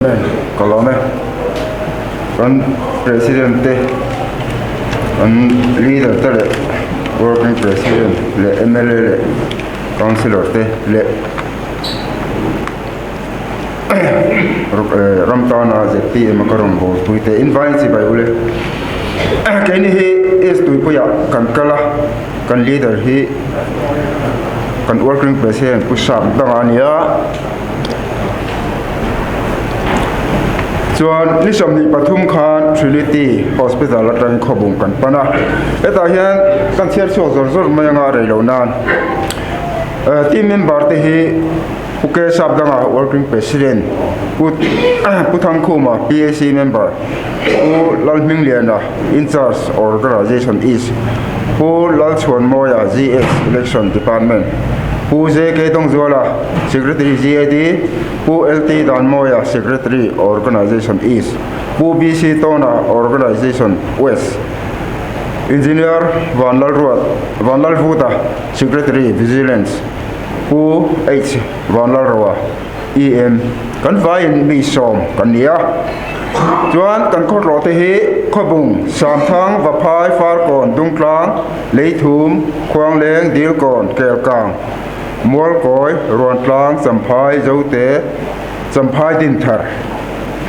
Ka lawm e. Kan President te, kan Leader te leh Working President leh mla leh Councillor te leh ram tana zpm a ka rawn bawl pui te in vai chibai ule. Keini hi East Tuipuiah kan kal a, kan Leader hi kan Working President Pu Sap Danga a ni a. Chuan ni 23 khan Trinity Hospital atangin khawbung kan pan a, hetah hian kan chhiar chhuak zawr zawr mai anga rei lo nan team member te hi Pu K Sapdanga Working President, Pu Pu Thangkhuma PAC member, Pu Lalhmingliana Incharge Organisation East, Pu Lalchhuanmawia GS Election Department, Pu JK Dawngzuala Secretary GAD, Pu LT Danmawia, Secretary, Organisation East, Pu BC Tawna, Organisation West, Engineer Vanlalruat, Vanlalvuta, Secretary, Vigilance, Pu H Vanlalroa, EM, Kan vaiin mi sawm kan ni a. Chuan kan khawtlawh te hi Khawbung, Samthang, Vaphai, Farkawn, Dungtlang, Leithum, Khuangleng, Dilkawn, Kelkang, Mualkawi, Ruantlang, Champhai, Zote, Champhai Dinthar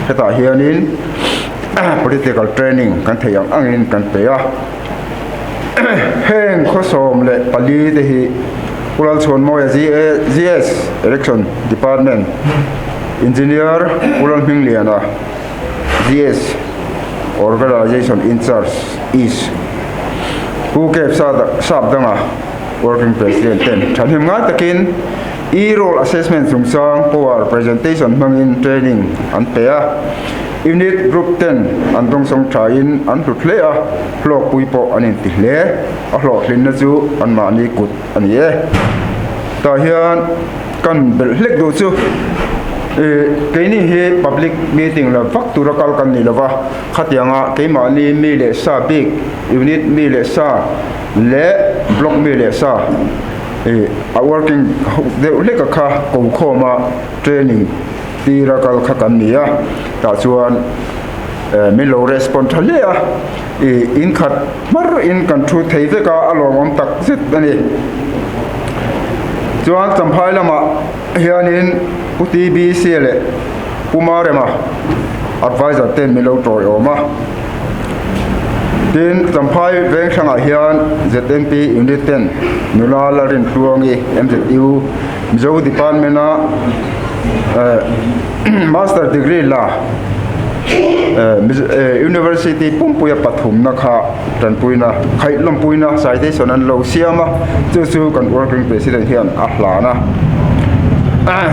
hetah hianin political training kan theih ang angin kan pe a. Heng khaw 14 te hi Pu Lalchhuanmawia GS Election Department Engineer Pu Lalhmingliana GS Organisation Incharge East Pu Kep Sapdanga Working President ten thahnem ngai takin E-Roll Assessment chungchang power presentation hmangin training an pe a. Unit Group ten an dawngsawng thain an hlut hle a, hlawkpui pawh an inti hle. A hlawhtlinna chu anmahni kut a ni e. Tah hian kan belh hlek duh chu keini hi public meeting la vak tura kal kan ni lova, khatianga keimahni mi leh sa bik unit mi leh sa leh block mi leh sa ih a working deuh hlek a kha ko khawm a training tira kal kha kan ni a tah chuan eh min lo respond tha hle a ih in khat hmar in kan thu thei vek a a lawmawm tak zet a ni chuan champhai lamah hianin Pu TBC leh Pu Marema adviser ten min lo tawiawm a. Tin, Champhai veng hrangah hian ZMP Unit ten nula la Rintluangi MZU Mizo Department-a Master Degree la University pumpuia pathumna kha tanpuina, khaihlawmpuina citation an lo siam a, chu chu kan Working President hian a hlan a.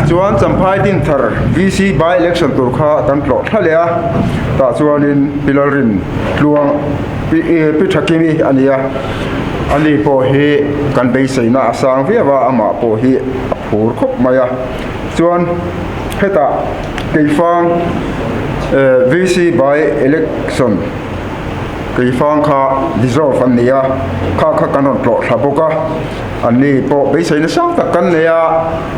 Chuan Champhai Dinthar VC by-election tur kha kan tlawh thla leh a, tah chuanin Pi Lalrin Tluang Pi Pi Thakimi a ni a, ani pawh hi kan beiseina a sang viau a, amah pawh hi a phur khawp mai a. Chuan hetah Keifang VC by election Keifang kha dissolve an ni a, kha kha kan rawn tlawh thla bawk a, anni pawh beiseina sang tak kan nei a,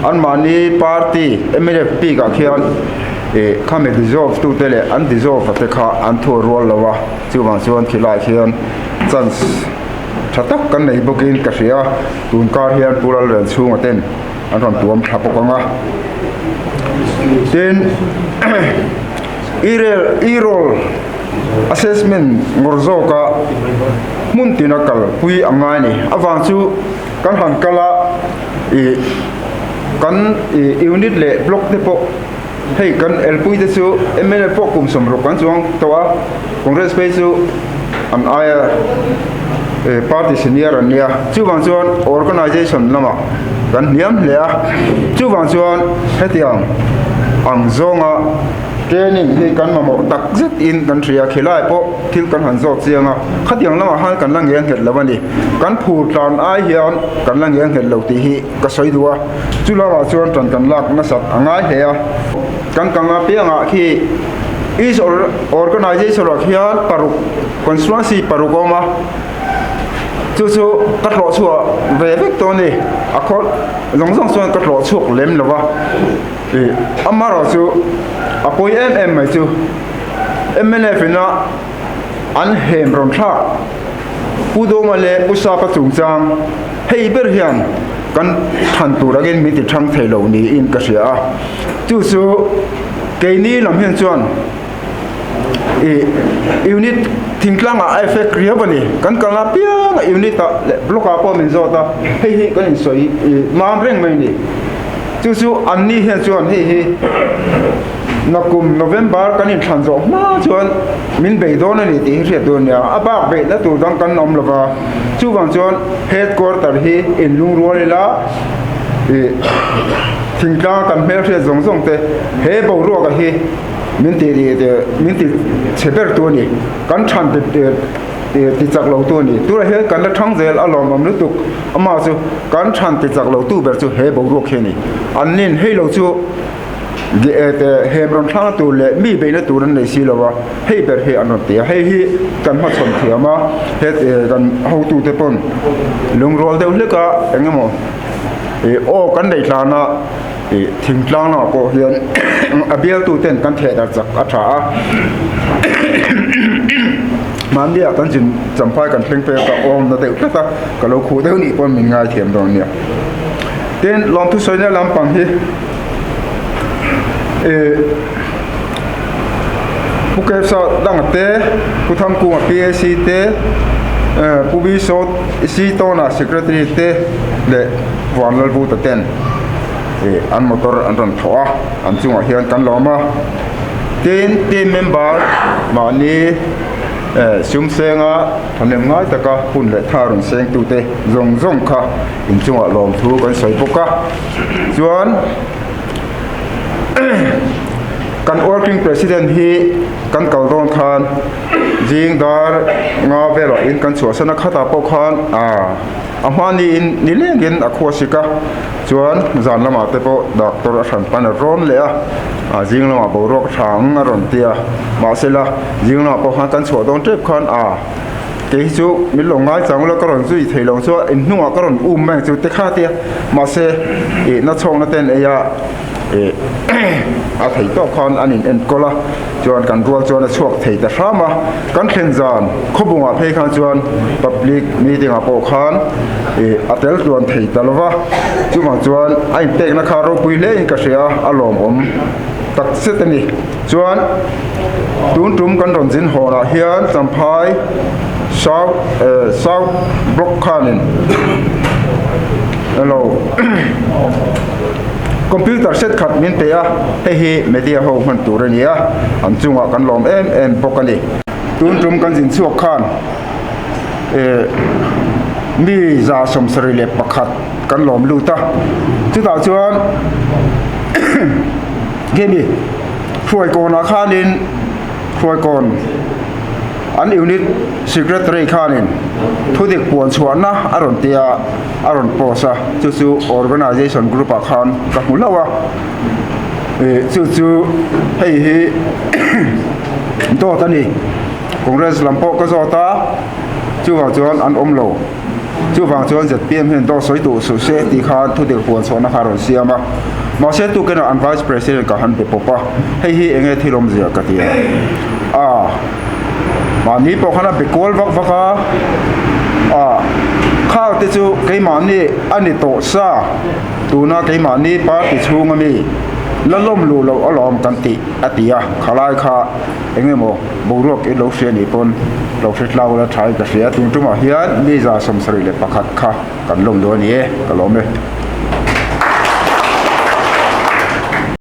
anmahni party mnf bikah khian Ih khami dissolve tute leh an dissolve a te kha an thu rual lo a, chuvang chuan khilaiah khian chance tha tak kan nei bawkin ka hria, tun kar hian Pu Lalren chhunga ten an rawn tuam thla bawk ang a. Tin, e-rail e-roll assessment ngawr zawka hmun tina kal pui a ngai a ni. Avang chu kan han kal a, ih kan ih unit leh block te pawh Hei kan elpui te chu mla pawh kum 60 kan chuang tawh a, Congress phei chu an aia party senior an nia, chuvang chuan organisation lamah kan hniam hle a, chuvang chuan hetiang ang zawnga training hi kan mamawh tak zet in kan hria, khilai pawh thil kan han zawt chiang a, khatiang lamah khan kan la ngeng nghet lo a ni, kan phur tlan ai hian kan la ngeng nghet lo tih hi ka sawi duh a. Chu lamah chuan ṭan kan lak nasat a ngai hle a, kan kang apiangah khi East Organisation ah khian paruk constituency paruk a awm a, Chu chu ka tlawh chhuah ve vek tawh a ni. A khaw zawng zawng chuan ka tlawh chhuak lem lo va. Ih amaherawhchu a pawi em em mai chu mnf ina an hem rawn thlak Pu Dawma leh Pu Sapa chungchang hei ber hian kan than tur angin min ti thang thei lo niin ka hria a. Chu chu keini lam hian chuan ih unit thingtlangah a effect riau a ni. Kan kalna pianga unit ah leh block ah pawh min zawt a, hei hi kan insawi ih mam reng mai a ni. Chu chu anni hian chuan hei hi nakum November kan inthlan zawh hma chuan min bei dawn a ni tih hi hriat tur a nia. A bak beihna tur dang kan awm lo va, chuvang chuan headquarter hi inlungrual ila ih thingtlang kan hmelhriat zawng zawng te he boruaka hi min ti min ti chhe ber tu a ni. Kan than ti chak lo tu a ni. Tunah hian kan la thang zel a lawmawm lutuk. Amah chu kan than ti chak lo tu ber chu he boruak hi a ni. An nin hei lo chu he rawn thlangna tur leh mi beihna tur an nei si lo va, hei ber hi an rawn ti a. Hei hi kan hmachhawn thiam a, he kan hotute pawn lungrual deuh hlek a eng emaw aw kan neih hlana thingtlang lamah pawh hian a bialtuten kan theh darh chak a tha a. Mahnia kan zin champhai kan thleng phei a ka awmna deuh tlat a, ka lo khuh deuh nih pawn min ngaithiam dawn nia. Tin, lawmthu sawina lampang hi ih Pu Kepsa danga te, Pu Thangkunga PAC te, Pu Bisaw Sitawna Secretary te leh Vanlalvuta ten ih an motor an rawn thawh a, an chungah hian kan lawm a. Tin, team member mahni sum senga thahnem ngai taka hun leh tha rawn sengtute zawng zawng kha inchungah lawmthu kan sawi bawk a. Chuan kan working president hi kan kal dawn khan zing dar nga velah in kan chhuahsan a, khatah pawh khan ah a hmaniin nilengin a khuasik a. Chuan zan lamah te pawh doctor a hran pan a rawn leh a, ah zing lamah boruak a tha ang a rawn ti a, mahsela zing lamah pawh khan kan chhuah dawn tep khan ah kei hi chu min lo ngai chang ula ka rawn zui thei lo chu a inhnungah ka rawn um mai ang chu tikha tia mahse ih na chhawkna te an ei a ih a thei tawk khan an in enkawl a. Chuan kan rual chuan a chhuak thei ta hram a, kan thlen zan khawbungah phei khan chuan public meeting ah pawh khan ih a tel tluan thei ta lo va, chuvang chuan a inpekna kha ropui hle in ka hria a, a lawmawm tak zet a ni. Chuan tun tum kan rawn zin hawnah hian Champhai South eh South Block khanin elo Computer set khat min pe a, hei hi media ho hman tur a ni a, an chungah kan lawm em em bawk a ni. Tun tum kan zin chhuak khan eh mi 71 kan lawm lut a, chutah chuan khi mi Hruaikawnah khanin Hruaikawn an unit secretary khanin thudik puan chhuahna a rawn ti a. a rawn post a chu chu organization group ah khan ka hmu hlauh a ih chu chu hei hi dawt a ni congress lam pawh ka zawt a chuvang chuan an awm lo chuvang chuan zpm hian dawt sawi duh suh se tih khan thu dik huan chhuahna kha a rawn siam a mahse tukin ah an vice president ka han be pawp a hei hi eng nge thil awmzia ka ti a ah. Mahni pawh khan a be kual vak vak a, ah khang te chu keimahni a ni tawh sa tuna keimahni party chhung ami la lawm luh loh alawm kan tih a ti a, khalai kha eng emaw boruak i lo hria nih pawn lo hre tlau la tha in ka hria, tun tumah hian mi 71 kha kan lawm duh a ni e, ka lawm e.